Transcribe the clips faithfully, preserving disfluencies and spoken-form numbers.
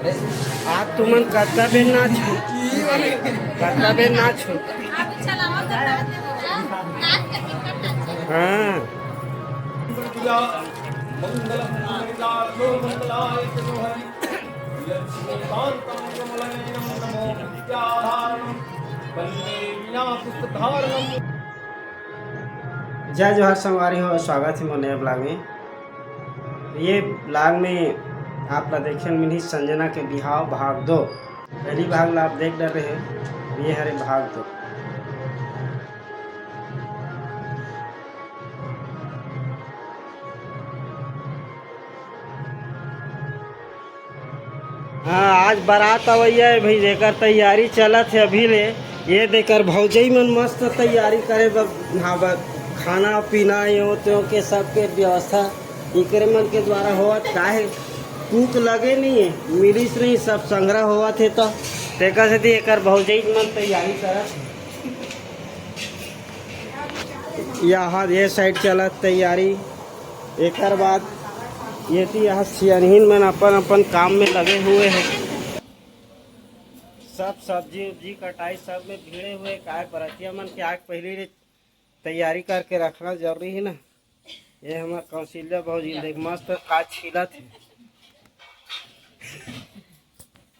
आज तुमन कतका बेर नाचहू? कतका बेर नाचहू? हाँ। जय जोहार संगवारी हो, स्वागत हे मोर नया vlog में। ये vlog में आप ला देखे मिलही संजना के बिहाव भाग दो। पहली भाग ला आप देख डरे हो, ये हरे भाग दो। हाँ, आज बारात अवइया हे भाई, जेकर तैयारी चलत हे अभी ले। ये देकर भौजई मन मस्त तैयारी करे बर, हाँ, बर खाना पीना यो त्यो के सबके व्यवस्था इकरे मन के द्वारा होवत। काहे कुक लगे नहीं हे, मिलिस नहीं, सब संग्रह होवत हे, तो तेकर सेती एकर भौजई मन तैयारी करत हे। यहाँ ये side चलत तैयारी। एकर बाद ये ती यहाँ सियनहिन मन अपन अपन काम में लगे हुए हैं। सब सब्जी उब्जी कटाई सब में भिड़े हुए, काय बरतिया मन के आग पहले ले तैयारी करके रखना जरूरी है ना। ये हमार कौशल्या भौजी देख मस्त का छीलत है।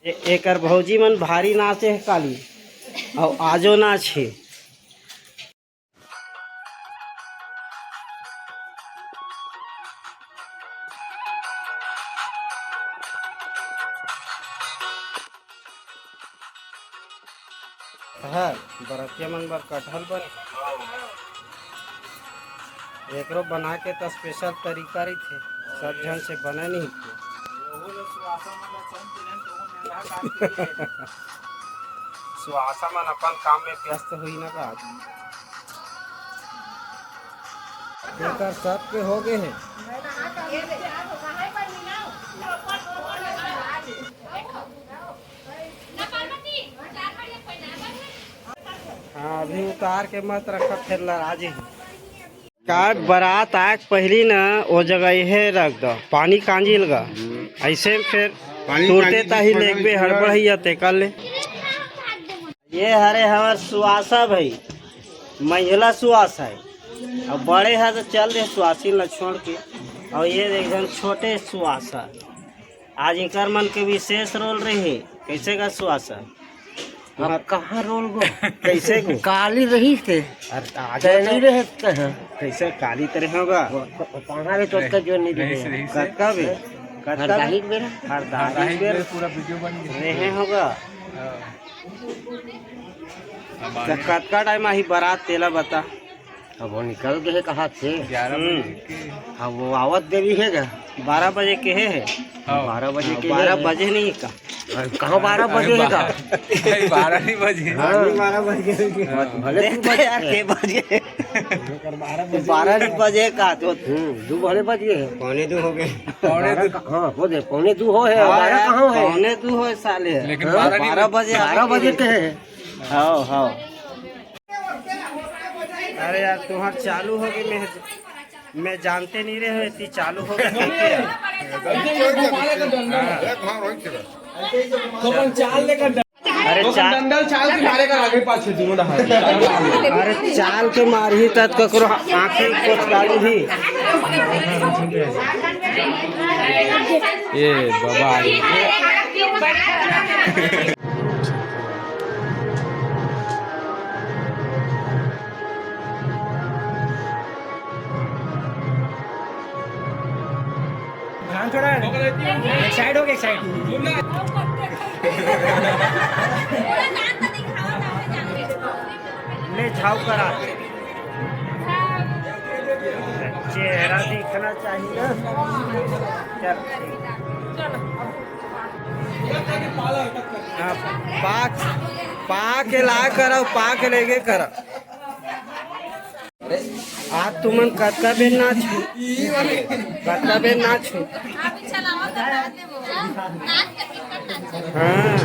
ए-, एकर भौजी मन भारी नाचे है काली, और आजो नाच है। हाँ, बरतिया मन बर कटहल बने। एकरो बना के त special तरीका रहिथे, सब झन से बने नहीं थे। सुहासा मन अपन काम में व्यस्त हुई ना का। एकर सबके हो गए हे। हाँ, अभी उतार के मत रखा, फिर लड़ा जी। का बारात आए के पहली ना वो जगह ये रख दो, पानी कांजी लगा। ऐसे में फिर पानी तुरते कांजी ताही लेगबे, हड़बड़ ही आते कर ले। ये हरे हमार सुआसा भाई, महिला सुआसा है। अब बड़े है तो चल दे सुआसिन ला छोड़ के। और ये एक जन छोटे सुआसा, आज इकर मन के विशेष role रहे। कैसे का सुआसा? अब कहाँ role गो? कैसे गो? काली रही थे। अरे आज कैली तो रहे थे। कैसे काली तरह होगा? वो, वो कहाँ रे, तो उसका जो नहीं रही दिखे। से, रही से। कतका बे? कतका हरदाही बे? बेरा? हरदाही हरदाही बेरा। बेरा पूरा video बन गया। रहे होगा। हाँ। तो कतका time आही बारात, तेला बता। अब वो निकल गए कहा थे। ग्यारह हम्म। बजे के। अब वो आवत देरी है क्या? बारह बजे के है, है? हाँ। बारह बजे हाँ, के बारह है। बजे नहीं का? अरे, कहाँ बारह बजे है का? बारह, बारह नहीं बजे। हाँ। बारह बजे के। हाँ। भले देख दू तो बजे यार, है। के बजे? बारह बजे। बारह नहीं बजे का तो। हम्म, दो भले बजे है। पौने दो हो गए। पौने बारह दो। का-, हाँ, हो गए, पौने दो हो है, हाँ बारह यार, कहाँ हो है? पौने दो हो साले। लेकिन हाँ? बारह नहीं बारह बजे। बजे बारह आगे बजे के। के है। हाँ, हाँ। अरे यार, तुम्हार चालू हो गई, मैं, मैं जानते नहीं रहे, इतनी चालू हो गई। तो अपन चाल लेकर अरे तो चाल, डंडल चाल के मारे का आगे पाछे दोनों डहार। अरे चाल के मारही तत ककरो आँखी कोचकाली ही। ये बाबा। ध्यान थोड़ा, एक side हो गया, एक side। ले जाओ करा। चेहरा दिखना चाहिए। चल, ठीक। हाँ, पाक, पाक ला करो, पाक लेके करो। आज तुमन कतका बेर नाचहू? कतका बेर नाचहू? हाँ।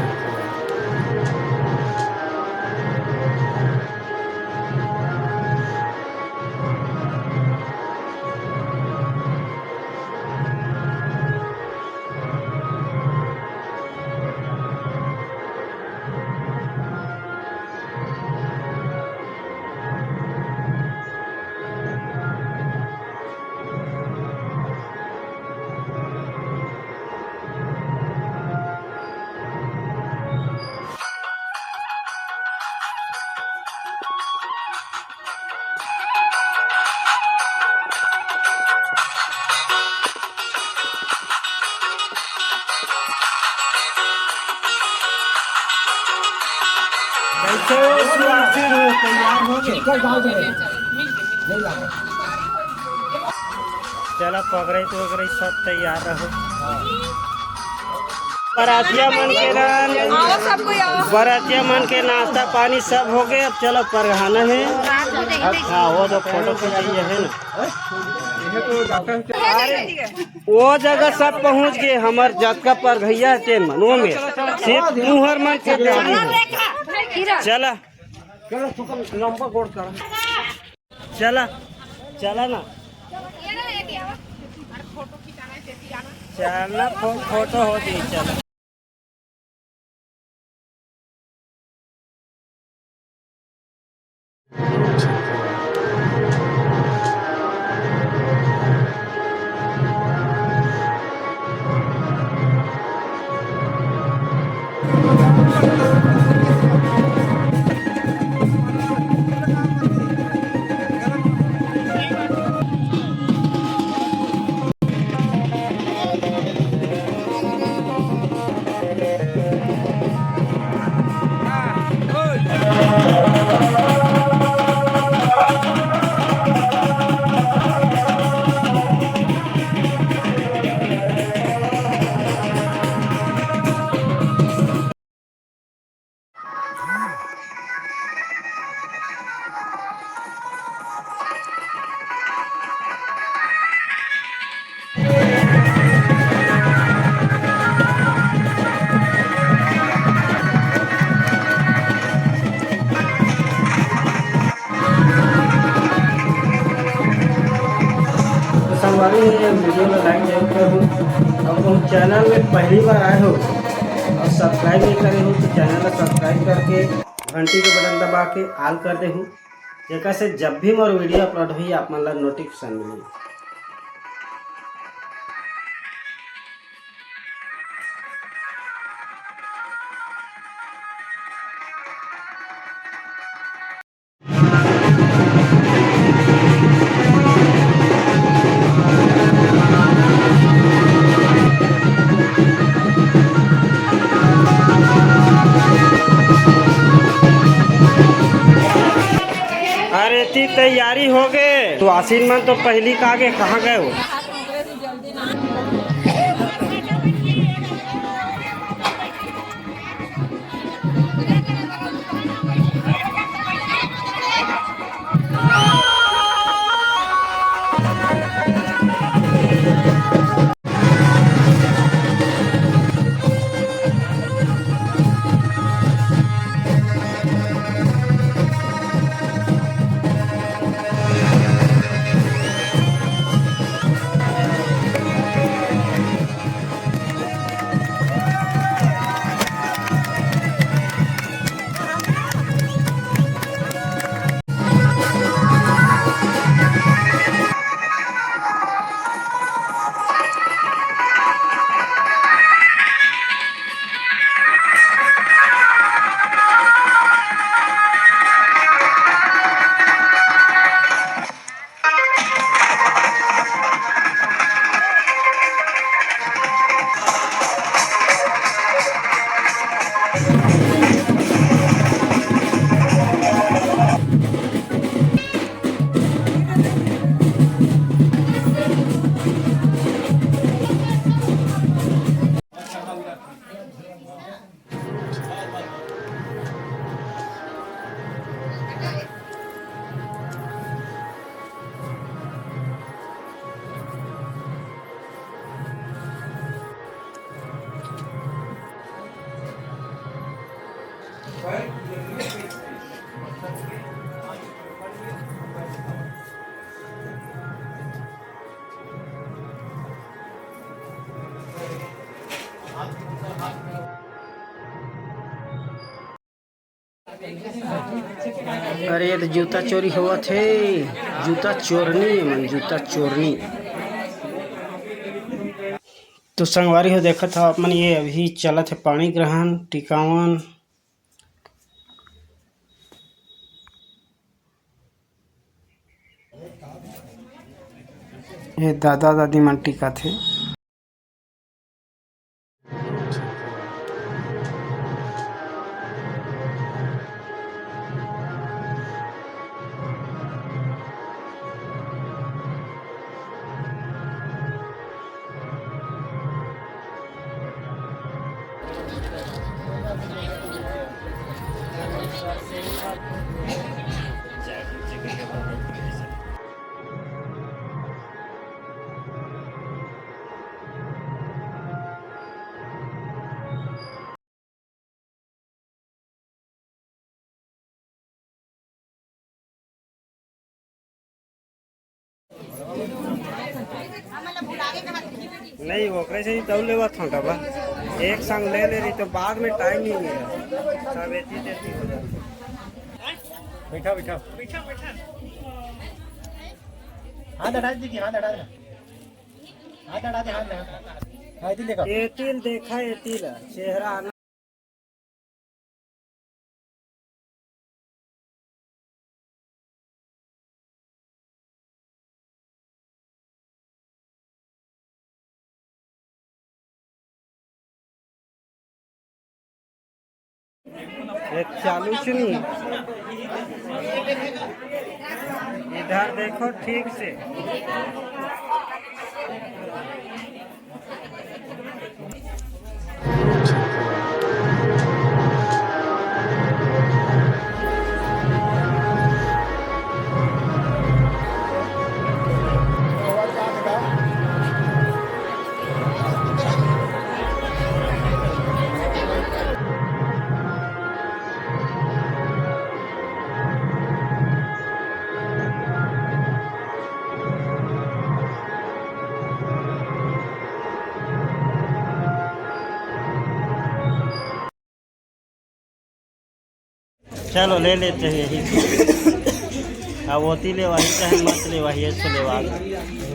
चलो, पगड़ी तो वगड़ी सब तैयार रहो। बरातिया मन के ना, आओ सब कोई आओ। बरातिया मन के नाश्ता पानी सब हो गए। अब चलो परघाना है। रात हो जाएगी। अब हाँ, वो जो फोटो खिंचाई है ना, वो जगह सब पहुंच गए। हमर जतका परघइया हे तेन मन, वो में सिर्फ तुहर मन के बाकी। चला, चला, चला ना, चला, फो-, फोटो हो जी, चला। तो संगवारी हो, ये वीडियो ला लाइक जरूर करहू। अउ तुम चैनल में पहली बार आए हो और सब्सक्राइब नहीं करे हो तो चैनल ला सब्सक्राइब करके घंटी के बटन दबा के ऑल कर देहू, जेकर से जब भी मोर वीडियो अपलोड होही आप मन ला नोटिफिकेशन मिलही। अरे, इतनी तैयारी हो गए तो आसिन मन तो पहली का आगे कहाँ गए हो? अरे, ये तो जूता चोरी होवत हे, जूता चोरनी है मन, जूता चोरनी। तो संगवारी हो, देखत हो आप मन, ये अभी चलत है पाणी ग्रहण टिकावन। ये दादा दादी मन टिकत हे। नहीं, ओकरे से ही तौल लेवत हूँ डब्बा। एक संग ले ले रही तो बाद में टाइम नहीं मिला। सब एती तेती हो जाता। बैठा, बैठा। हाथ हटा दीजिए, हाथ हटा देना। हाथ हटा दे, हाथ हटा। हाँ, एती देखा। एती ल देखा, एती ल। चेहरा आना। ये चालू से नहीं। इधर देखो ठीक से। चलो, ले लेते हैं यही। अब होती ले वही, चाहे मत ले वही, अच्छे ले वाला।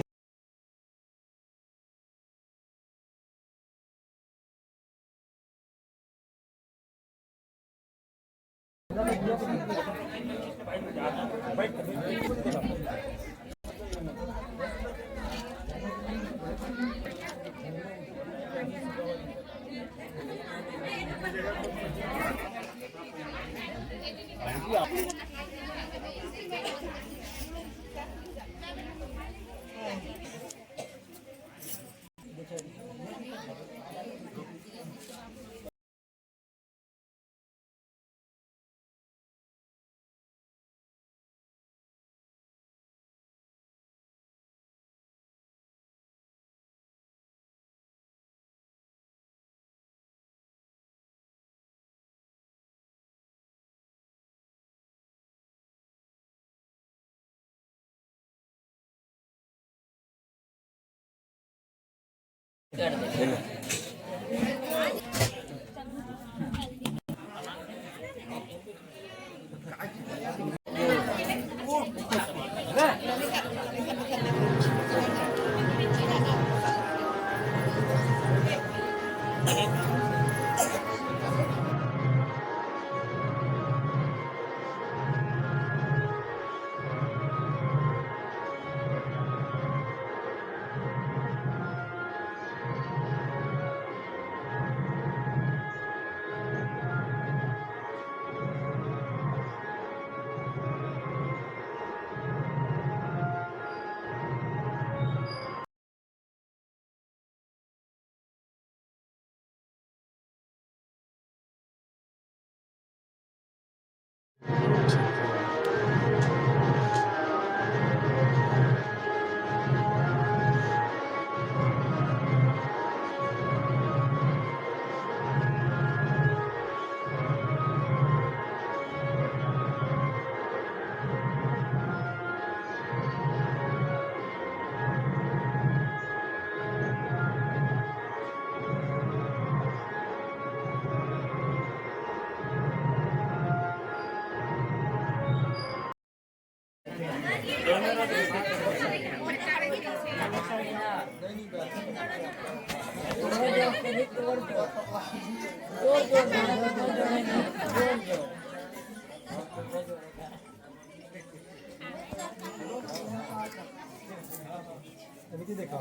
अभी तो देखो।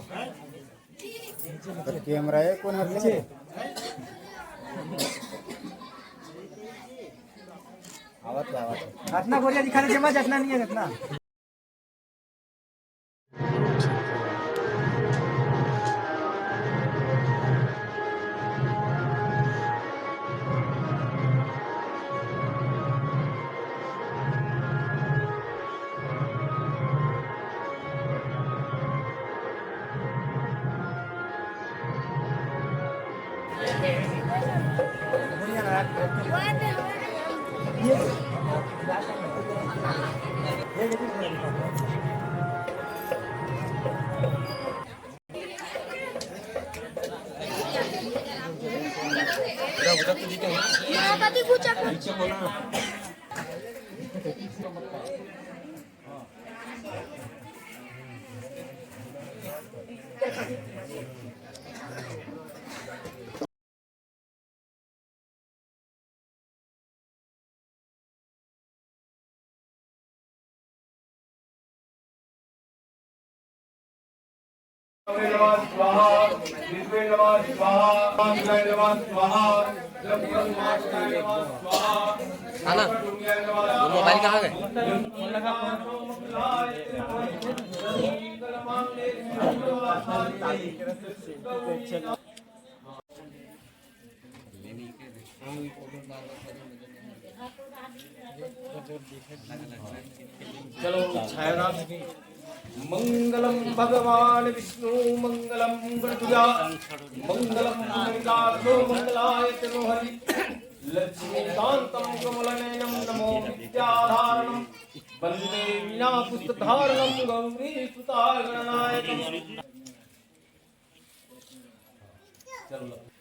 तो कैमरा है, कौन हाथ में? आवत है, आवत है। अतना गोरिया दिखा दे, जेमा जतना नहीं है, अतना। नमः स्वाहा, विष्णवे नमः स्वाहा, महादेवाय नमः स्वाहा, ब्रह्ममाताय नमः स्वाहा, है ना? वो मोबाइल कहाँ गए? चलो, छायादान। मंगलम भगवान विष्णु, मंगलम गणध्वजा, मंगलम गणिकाक्षो, मंगलाय तनोहरि। लक्ष्मीकांतम कमलनयनम नमो विद्याधारणम वंदे वीणा पुष्पधारणम गौरी सुता गणनायकम। चलो।